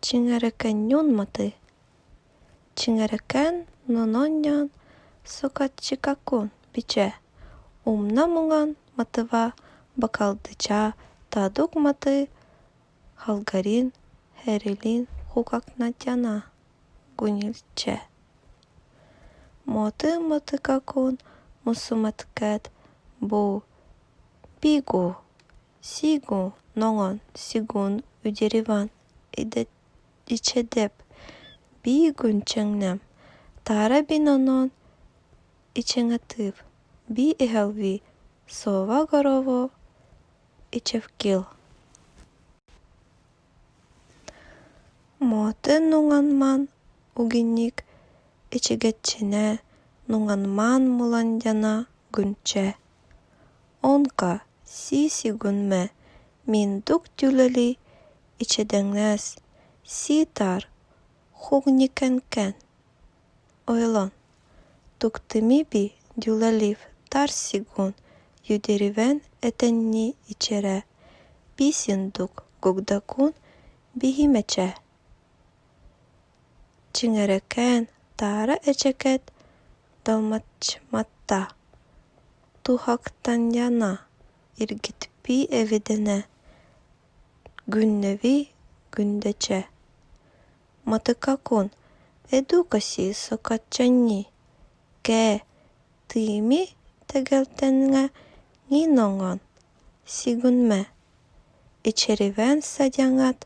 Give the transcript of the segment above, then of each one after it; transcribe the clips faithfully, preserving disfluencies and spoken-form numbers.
Чингерекэн нюн матэ. Чингерекэн нононнян сокатчи какун биче. Умна мунган матыва бакалдыча, тадук матэ халгарин, херилин хукакнатяна гунилче. Моты, моты какун мусуматкет бу. Би гу, си гу, ногон, си гун, юдериван, идет, ичедеп, би гунченгнем, тара би нонон иченгатыв, би эхалви, сова горово ичевкил. Моты нунган ман угиник ичегетчине, нунган ман муландяна гунче. Онка, си сигунме, миндук дюлали ичеденнес, си тар хугникенкен. Ойлон. Туктыми би дюлалив тар сигун, юдеривэн этэнни ичере. Би синдук гугдакун бихи мече. Чингерекэн тара эчекет далматчматта. Тухактанъяна иргитпи эвидене, гунневи гундече. Моты какун, эдука си сокатчанни. Ке, тӥ ми тегелтэнгэ ни ногон сигунме. Ичеривэн садянгат,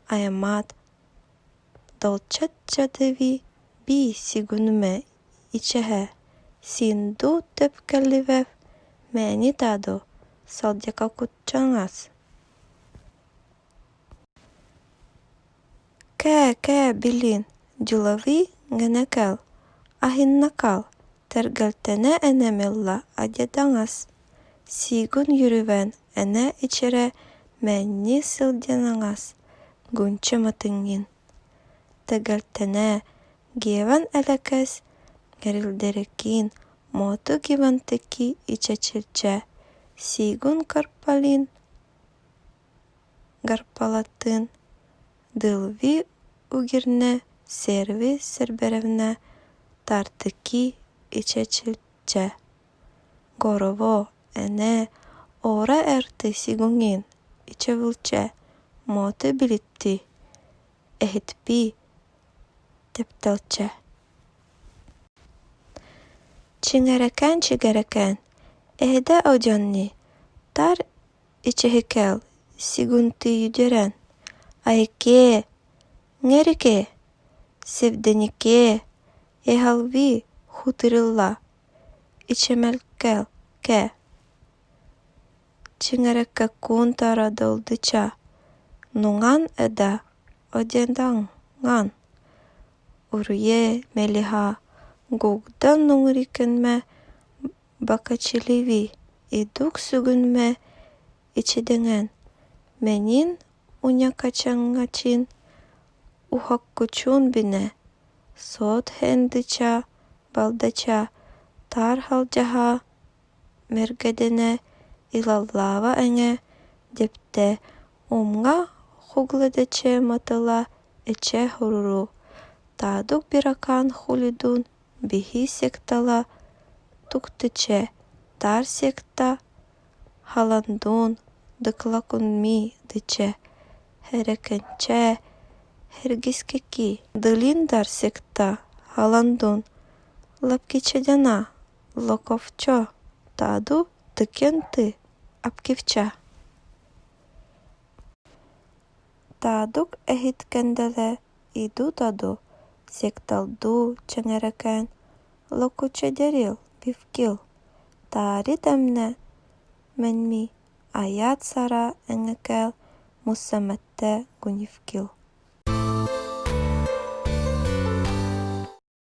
аямат долчатчадыви би сигунме ичехе. Синду тепкеливев, мени таду салдяка кутчангас. Ке, ке, билин, дюлави генекел, ахиннакал, тергелтэне эне мелла адядангас. Сигун юривэн эне ичере, мени сылдянангас гунче матынгин. Тегелтэне геван элекес герилдерекин, моты гиван теки ичечилче. Сигун карпалин гарпалатын, дылви угирне, серви серберевне, тар теки ичечилче. Горово, эне ора эрты сигунгин ичевылче, моты билитпи, эхитпи, тептэлче. Чингерекэн, чингерекэн, эхидэ одянни, тар ичехикел сигунты юдерен. Аеке, гереке, севденике, эхалви хутырылла ичемелкел ке. Чингерекэ кун тара долдыча, нунган эда одяданган. Урье, мелиха, гугдан нунгрикенме бакачиливи, идук сугунме ичеденген. Менин уня качангачин ухаккучун бине. Сот хендыча, балдача, тар халдяха мергедене илаллава энге дептэ, умга хугледече матыла эче хуруру. Тадук биракан хулидун бихи сектала туктыче, тар секта халандун дыклакунми дыче, херекенче, хергискеки. Дылин тар секта халандун лапкичедяна локовчо, таду тыкенты апкивча. Тадук эхиткенделэ иду таду, секталду чингерекэн локучедерил бивкил. Тари тэмнэ менми аяд сара энгекел муса мэттэ гунивкил.